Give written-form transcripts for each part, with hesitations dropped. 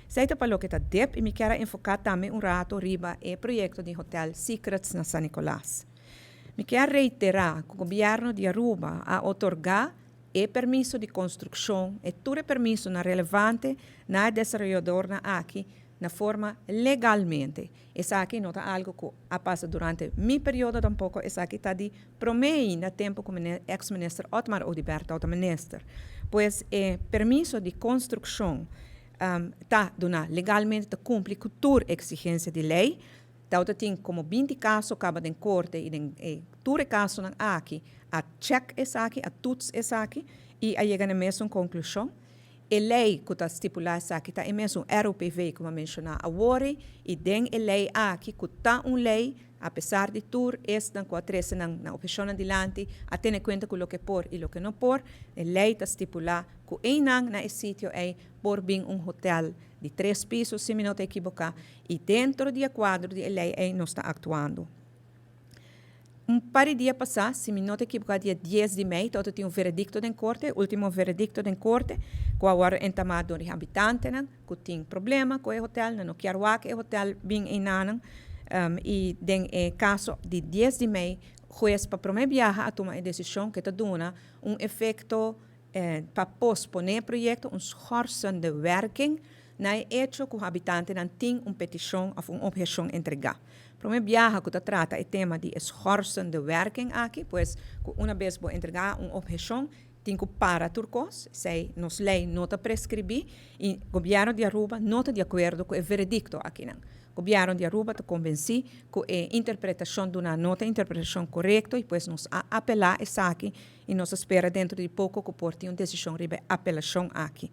Esey ta pa loke ta DIP y mi kier a enfoca tambe un rato riba e proyecto di Hotel Secrets na San Nicolas. Mi kier reitera cu Gobierno di Aruba a otorga e permiso di construccion e tur e permisonan relevante na e desaroyadornan aki na forma legalmente. Esaki no ta algo cu a pasa durante mi periodo tampoco, esaki ta di prome ainda tempo cu ex minister Otmar Oduber tawata minister. Pues e permiso di construccion ta duna legalmente, ta cumpli cu tur exigencia di ley. Tawata tin como 20 caso caba den corte y den e tur e casonan aki a check esaki, a toets esaki y a yega na mesun conclusion. E ley cu ta stipula esaki ta e mesun ROPV cu mi a menciona awor y den e ley aki cu ta un ley, a pesar di tur esnan cu a trece nan objecionnan dilanti, a tene cuenta cu loke por y loke no por, e ley ta stipula cu eynan na e sitio ey por bin un hotel di tres piso, si mi no ta ekiboca, y dentro di e cuadro di e ley ey nos ta actuando. Un par di dia pasá, si mi no ta ekiboká, dia 10 di mei, tabata tin un veredikto den korte, e último veredikto den korte, ku a wòrdu entamá dor di habitantenan ku tin problema ku e hotel, nan no kier wak e hotel bin einanan. I den e kaso di 10 di mei, hues pa promé biaha a tuma e desishon ku e ta duna un efekto pa posponé e proyekto, un schorsende werking, na e echo ku habitantenan tin un petishon òf un opheshon entregá. Promé biaha ku ta trata e tema di e schorsende werking aki, pues ku una bes bo entregá un opheshon, tin ku para tur kos. Esei nos lei no ta preskribí i gobièrnu di Aruba no ta di akuerdo ku e veredikto akinan. Gobièrnu di Aruba ta konvensí ku e interpretashon duná no ta interpretashon korekto i pues nos a apelá esaki i nos ta spera dentro di poko ku por tin un desishon riba e apelashon aki.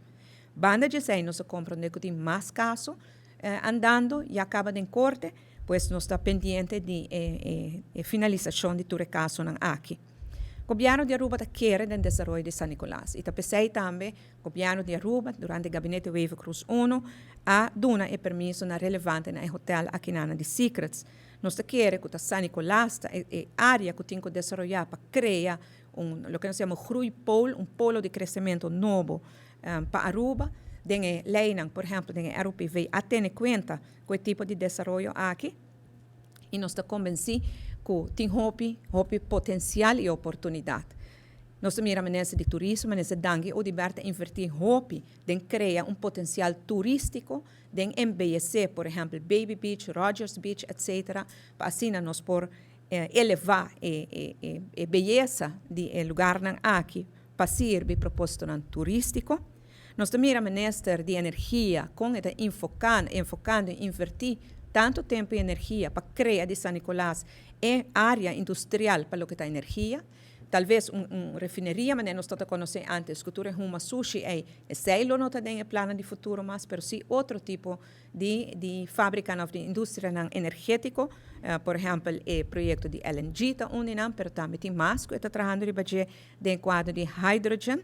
Banda di esei nos a komprondé ku tin mas kaso andando ya kaba den korte, pues nos ta pendiente di e finalisashon di tur e kasonan aki. Gobièrnu di Aruba ta kere den desaroyo di San Nicolas i ta p'esei tambe gobièrnu di Aruba durante gabinete Wever-Croes uno a duna e permisonan relevante na e hotel akinana di Secrets. Nos ta kere ku ta San Nicolas ta e área ku tin ku desaroyá pa krea un loke nos yama groeipool, un polo di kresementu nobo pa Aruba. Den e leynan, por ehempel den e ROPV, a tene cuenta cu e tipo di desaroyo aki y nos ta convenci cu tin hopi, hopi potencial y oportunidad. Nos ta mira Minister di Turismo, Minister Dangui Oduber ta inverti hopi den crea un potencial turistico den embellece, por ehempel Baby Beach, Rogers Beach, etc. Pa asina nos por eleva e beyesa di e lugarnan aki pa sirbi propósitonan turístiko. Nos ta mira Minister di Energia kon e ta enfokando i invertí tantu tempu i energia pa krea di San Nicolas e área industrial pa loke ta energia. Talves un refineria manera nos tabata konosé ántes ku tur e huma sushi ei, esei lo no ta den e plannan di futuro mas, pero sí otro tipo di fábrikanan òf di industrianan energétiko. Por ehèmpel e proyekto di LNG ta un di nan, pero tambe tin mas ku e ta trahando riba dje den kuadro di hydrogen.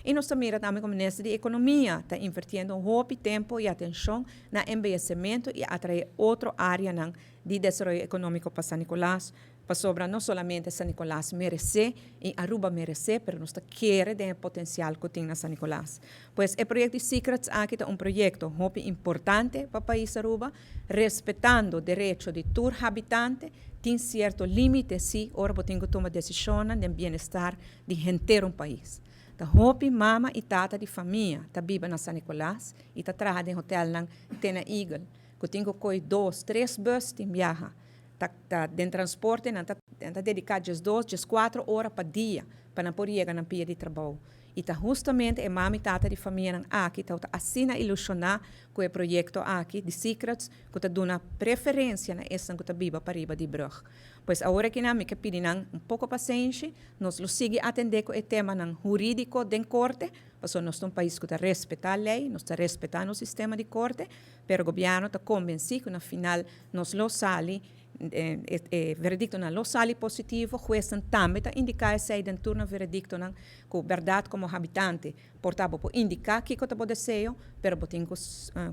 I nos ta mira tambe ku Minister di Ekonomia ta invertiendo hopi tempu i atenshon na embeyecemento i atraé otro áreanan di desaroyo ekonómiko pa San Nicolas, pasobra no solamente San Nicolas meresé i Aruba meresé, pero nos ta kere den e potensial ku tin na San Nicolas. Pues e proyekto di Secrets aki ta un proyekto hopi importante pa pais Aruba, respetando derecho di tur habitante. Tin sierto límite sí ora bo tin ku tuma desishonnan den bienestar di henter un pais. Ta hopi mama i tata di famia ta biba na San Nicolas i ta traha den hotelnan te na Eagle, ku tin ku koi dos, tres bus tin biaha. Ta den transporte nan ta dediká 12, 14 ora pa dia pa nan por yega nan pia di trabou. I ta hustamente e mama i tata di famianan aki ta asina ilushoná ku e proyekto aki di Secrets ku ta duna preferensia na esnan ku ta biba pariba di brug. Pues awor akinan mi ke pidi nan un poko pasenshi, nos lo sigui atendé ku e temanan hurídiko den korte, pasobra nos ta un pais ku ta respetá lei, nos ta respetá nos sistema di korte, pero gobièrnu ta kombensí ku na final nos lo sali, e verediktonan lo sali positivo, huesnan tambe ta indiká esei den tur nan verediktonan ku bèrdat komo habitante por ta bo por indiká kiko ta bo deseo, pero bo tin ku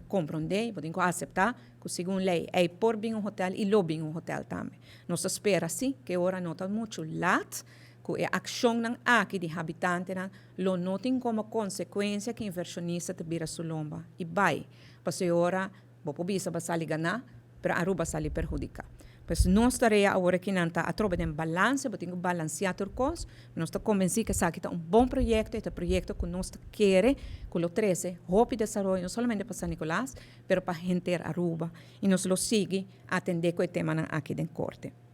komprondé, bo tin ku aseptá ku segun lei ei por bin un hotel i lo bin un hotel tambe. Nos ta spera si ku e ora no ta muchu lat. Cu e accion aki di habitantenan lo no tin como consecuencia cu inversionista ta bira su lomba y bay. Pasobra ora, bo por bisa b'a sali gana, pero Aruba a sali perhudica. Pues nos tarea awor aki nan ta atrobe den balance, bo tin cu balancea tur cos. Nos ta convenci cu esaki ta un bon proyecto, e proyecto cu nos kier, cu lo trece hopi desaroyo, no solamente pa San Nicolas, pero pa henter Aruba. Y nos lo sigui atende cu e tema aki den corte.